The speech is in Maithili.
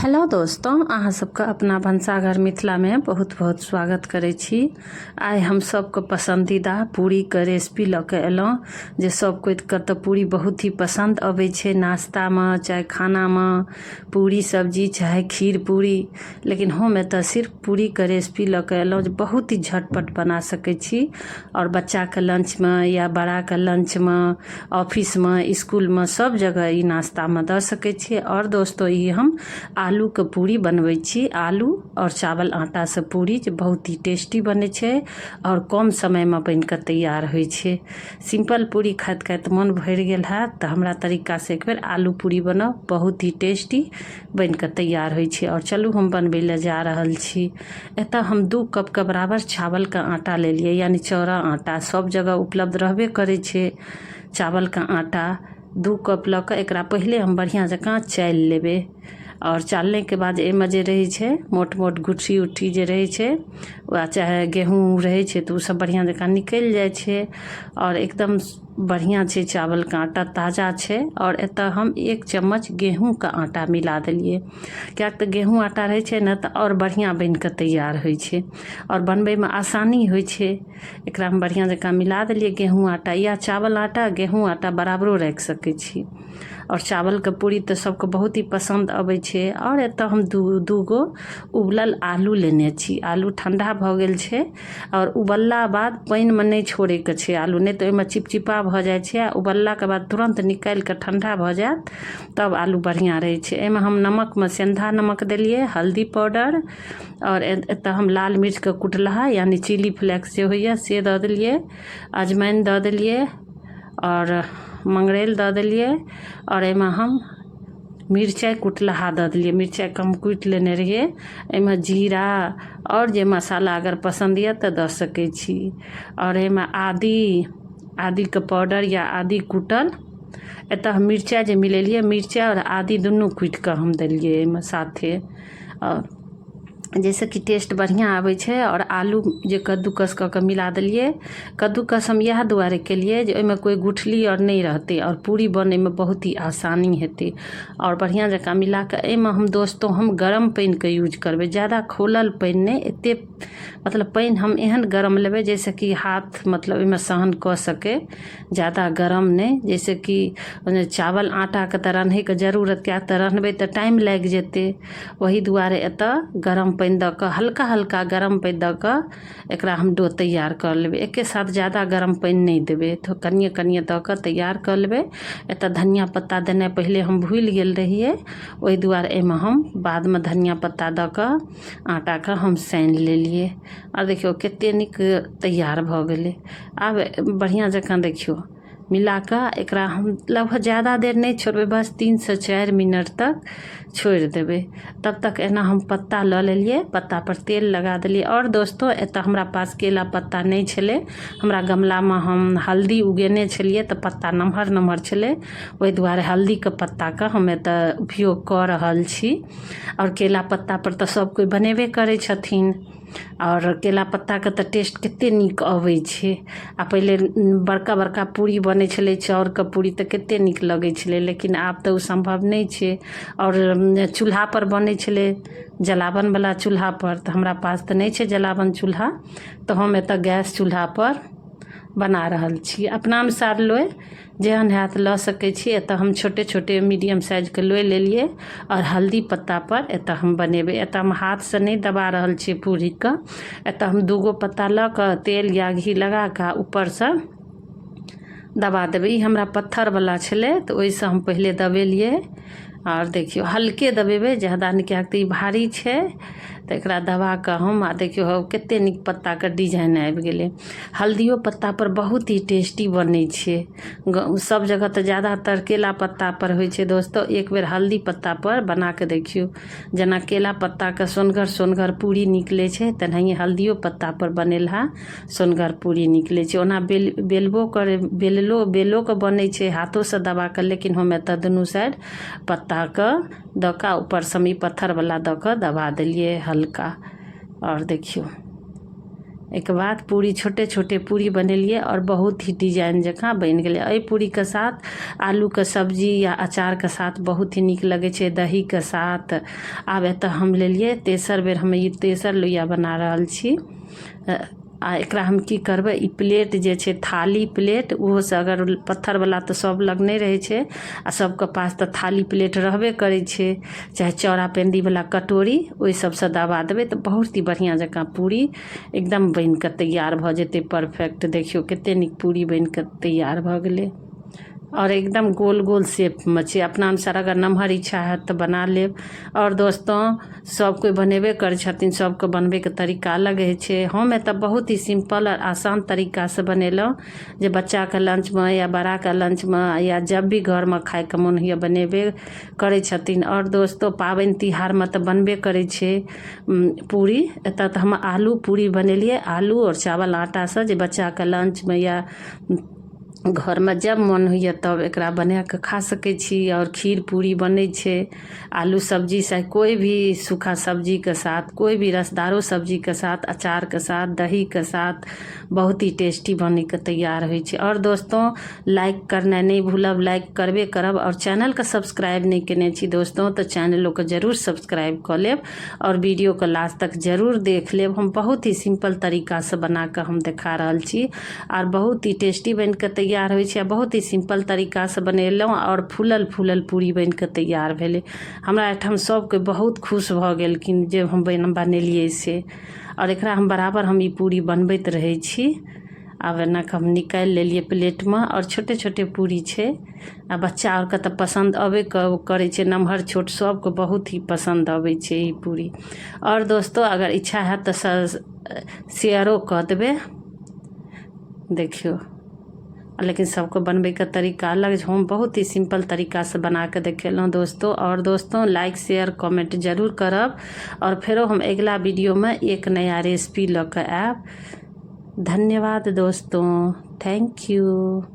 हेलो दोस्तों, अहाँ सबके अपना भनसाघर मिथिलामे बहुत बहुत स्वागत करै छी। आइ हम सबके पसन्दीदा पूरीके रेसिपी लऽ के एलहुँ, जे सब कोइके तऽ पूरी बहुत ही पसन्द अबै छै, नाश्तामे चाहे खानामे पूरी सब्जी चाहे खीर पूरी। लेकिन हम एतऽ सिर्फ पूरीके रेसिपी लऽ के एलहुँ जे बहुत ही झटपट बना सकै छी आओर बच्चाके लंचमे या बड़ाके लंचमे, ऑफिसमे, इसकुलमे, सब जगह ई नाश्तामे दऽ सकै छियै। आओर दोस्तो, ई हम आलूके पूरी बनबै छी, आलू आओर चावल आटासँ पूरी, जे बहुत ही टेस्टी बनै छै आओर कम समयमे बनिकऽ तैयार होइ छै। सिम्पल पूरी खाइत खाइत मोन भरि गेल हैत तऽ हमरा तरीकासँ एक बेर आलू पूरी बनाउ, बहुत ही टेस्टी बनिकऽ तैयार होइ छै। आओर चलू, हम बनबै लए जा रहल छी। एतऽ हम 2 कपके बराबर चावलके आटा लेलियै, यानि चाउरक आटा सब जगह उपलब्ध रहबे करै छै। चावलके आटा 2 कप लऽ कऽ एकरा पहिले हम बढ़िआँ जकाँ चालि लेबै। आओर चालनेके बाद एहिमे जे रहै छै मोट मोट गुठरी उठरी जे रहै छै वा चाहे गेहूँ रहै छै, तऽ ओसब बढ़िआँ जकाँ निकलि जाइ छै। आओर एकदम बढ़िआँ छै चावलके आटा, ताजा छै। आओर एतऽ हम 1 चम्मच गेहूँके आटा मिला देलियै, किएक तऽ गेहूँ आटा रहै छै ने तऽ आओर बढ़िआँ बनिकऽ तैयार होइ छै आओर बनबैमे आसानी होइ छै। एकरा हम बढ़िआँ जकाँ मिला देलियै गेहूँ आटा, या चावल आटा गेहूँ आटा बराबरो राखि सकै छी। आओर चावलके पूरी तऽ सबके बहुत ही पसन्द अबै छै। आओर एतऽ हम दू गो उबलल आलू लेने छी। आलू ठण्डा भऽ गेल छै आओर उबलला बाद पानिमे नहि छोड़ैके छै आलू, नहि तऽ ओहिमे चिपचिपा भऽ जाइ छै। आ उबललाके बाद तुरन्त निकालि कऽ ठण्डा भऽ जायत तब आलू बढ़िआँ रहै छै। एहिमे हम नमकमे सेन्धा नमक देलियै, हल्दी पाउडर, आओर एतऽ हम लाल मिर्चके कुटलहा यानि चिली फ्लेक्स जे होइए से दऽ देलियै, अजमाइन दऽ देलियै आओर मंगरैल दऽ देलियै। आओर एहिमे हम मिरचाइ कुटलहा दऽ देलियै, मिरचाइ कम कुटि लेने रहियै। एहिमे जीरा आओर जे मसाला अगर पसन्द यऽ तऽ दऽ सकै छी। आओर एहिमे आदी, आदीके पाउडर या आदी कुटल। एतऽ हम मिरचाइ जे मिलेलियै, मिरचाइ आओर आदी दुनू कुटि कऽ हम देलियै एहिमे साथे, आओर जाहिसँ कि टेस्ट बढ़िआँ आबै छै। आओर आलू जे कद्दूकस कऽ कऽ मिला देलियै, कद्दूकस हम इएह दुआरे केलियै जे ओहिमे कोइ गुठली आओर नहि रहतै आओर पूरी बनैमे बहुत ही आसानी हेतै। आओर बढ़िआँ जकाँ मिला कऽ एहिमे हम दोस्तो हम गरम पानिके यूज करबै, ज्यादा खौलल पानि नहि। एतेक मतलब पानि हम एहन गरम लेबै जाहिसँ कि हाथ मतलब ओहिमे सहन कऽ सकै, ज्यादा गरम नहि, जाहिसँ कि चावल आटाके तऽ रान्हैके जरूरत, किएक तऽ रन्हबै तऽ टाइम लागि जेतै। ओहि दुआरे एतऽ गरम पानि दऽ कऽ, हल्का हल्का गरम पानि दऽ कऽ एकरा हम डो तैयार कऽ लेबै। एके साथ ज्यादा गरम पानि नहि देबै, कनिए कनिए दऽ कऽ तैयार कऽ लेबै। एतऽ धनिया पत्ता देनाइ पहिले हम भूलि गेल रहियै, ओहि दुआरे एहिमे हम बादमे धनिया पत्ता दऽ कऽ आटाके हम सानि लेलियै। आओर देखियौ, कते नीक तैयार भऽ गेलै। आब बढ़िआँ जकाँ देखियौ मिला कऽ एकरा हम लगभग ज्यादा देर नहि छोड़बै, बस 3 से 4 मिनट तक छोड़ि देबै। तब तक एना हम पत्ता लऽ लेलियै, पत्तापर तेल लगा देलियै। आओर दोस्तो, एतऽ हमरा पास केला पत्ता नहि छलै। हमरा गमलामे हम हल्दी उगेने छलियै तऽ पत्ता नमहर नमहर छलै, ओहि दुआरे हल्दीके पत्ताके हम एतऽ उपयोग कऽ रहल छी। आओर केला पत्तापर तऽ सब कोइ बनेबे करै छथिन। आओर केला पत्ताके तऽ टेस्ट कते नीक अबै छै। आ पहिले बड़का बड़का पूरी बनै छलै, चाउरके पूरी, तऽ कते नीक लगै छलै, लेकिन आब तऽ ओ सम्भव नहि छै। आओर चूल्हापर बनै छलै, जलावनवला चूल्हापर, तऽ हमरा पास तऽ नहि छै जलावन चूल्हा, तऽ हम एतऽ गैस चूल्हापर बना रहल छी। अपना अनुसार लोइ जेहन हैत लऽ सकै छी। एतऽ हम छोटे छोटे मीडियम साइजके लोइ लेलियै आओर हल्दी पत्तापर एतऽ हम बनेबै। एतऽ हम हाथसँ नहि दबा रहल छियै पूरीके। एतऽ हम दूगो पत्ता लऽ कऽ तेल या घी लगा कऽ ऊपरसँ दबा देबै। ई हमरा पत्थरवला छलै तऽ ओहिसँ हम पहिले दबेलियै। आओर देखियौ, हल्के दबेबै, ज्यादा नहि, किएक तऽ ई भारी छै। तऽ एकरा दबा कऽ हम, आ देखियौ हौ, कते नीक पत्ताके डिजाइन आबि गेलै। हल्दियो पत्तापर बहुत ही टेस्टी बनै छै। सब जगह तऽ ज्यादातर केला पत्तापर होइ छै। दोस्तो, एक बेर हल्दी पत्तापर बना कऽ देखियौ। जेना केला पत्ताके सोनगर सोनगर पूरी निकलै छै, तेनाहिए हल्दियो पत्तापर बनेलहा सोनगर पूरी निकलै छै। ओना बेल बेलबो करै, बेललो बेलोके बनै छै हाथोसँ दबा कऽ, लेकिन हम एतऽ दुनू साइड पत्ताके दऽ कऽ ऊपरसँ हम ई पत्थरवला दऽ कऽ दबा देलियै हल्का। आओर देखियौ, एहिके बाद पूरी छोटे छोटे पूरी बनेलियै आओर बहुत ही डिजाइन जकाँ बनि गेलै। एहि पूरीके साथ आलूके सब्जी या अचारके साथ बहुत ही नीक लगै छै, दहीके साथ। आब एतऽ हम लेलियै तेसर बेर, हम ई तेसर लोइया बना रहल छी। आ एकरा हम की करबै, ई प्लेट जे छै थाली प्लेट, ओहोसँ अगर पत्थरवला तऽ सब लग नहि रहै छै, आ सबके पास तऽ थाली प्लेट रहबे करै छै, चाहे चौड़ा पेंदीवला कटोरी, ओहि सबसँ दबा देबै तऽ बहुत ही बढ़िआँ जकाँ पूरी एकदम बनिकऽ तैयार भऽ जेतै परफेक्ट। देखियौ कते नीक पूरी बनिकऽ तैयार भऽ गेलै आओर एकदम गोल गोल शेपमे छै। अपना अनुसार अगर नमहर इच्छा हैत तऽ बना लेब। आओर दोस्तों, सब कोइ बनेबे करै छथिन, सबके बनबैके तरीका अलग होइ छै। हम एतऽ बहुत ही सिम्पल आओर आसान तरीकासँ बनेलहुँ जे बच्चाके लंचमे या बड़ाके लंचमे या जब भी घरमे खाइके मोन होइए बनेबे करै छथिन। आओर दोस्तो, पाबनि तिहारमे तऽ बनबे करै छै पूरी। एतऽ तऽ हम आलू पूरी बनेलियै, आलू आओर चावल आटासँ, जे बच्चाके लंचमे या घरमे जब मोन होइए तब एकरा बनाकऽ खा सकै छी। आओर खीर पूरी बनै छै आलू सब्जी से, कोइ भी सूखा सब्जीके साथ, कोइ भी रसदारो सब्जीके साथ, अचारके साथ, दहीके साथ बहुत ही टेस्टी बनिके तैयार होइ छै। आओर दोस्तों, लाइक करनाइ नहि भूलब, लाइक करबे करब। आओर चैनलके सब्सक्राइब नहि केने छी दोस्तों, तऽ चैनलोके जरूर सब्सक्राइब कऽ लेब आओर वीडियोके लास्ट तक जरूर देख लेब। हम बहुत ही सिम्पल तरीकासँ बनाकऽ हम देखा रहल छी आओर बहुत ही टेस्टी बनिकऽ तैयार होइ छै। आ बहुत ही सिम्पल तरीकासँ बनेलहुँ आओर फूलल फूलल पूरी बनिकऽ तैयार भेलै। हमरा एहिठाम सबके बहुत खुश भऽ गेलखिन जे हम बनेलियै से। आओर एकरा हम बराबर हम ई पूरी बनबैत रहै छी। आब एना कऽ हम निकालि लेलियै प्लेटमे आओर छोटे छोटे पूरी छै आ बच्चा आरके तऽ पसन्द अबे करै छै, नमहर छोट सबके बहुत ही पसन्द अबै छै ई पूरी। आओर दोस्तो, अगर इच्छा हैत तऽ शेयरो कऽ देबै। देखियौ, लेकिन सबके बनबैके तरीका अलग छै, हम बहुत ही सिम्पल तरीकासँ बनाकऽ देखेलहुँ दोस्तो। आओर दोस्तो, लाइक शेयर कमेंट जरूर करब आओर फेरो हम अगिला वीडियोमे एक नया रेसिपी लऽ कऽ आयब। धन्यवाद दोस्तों, thank you.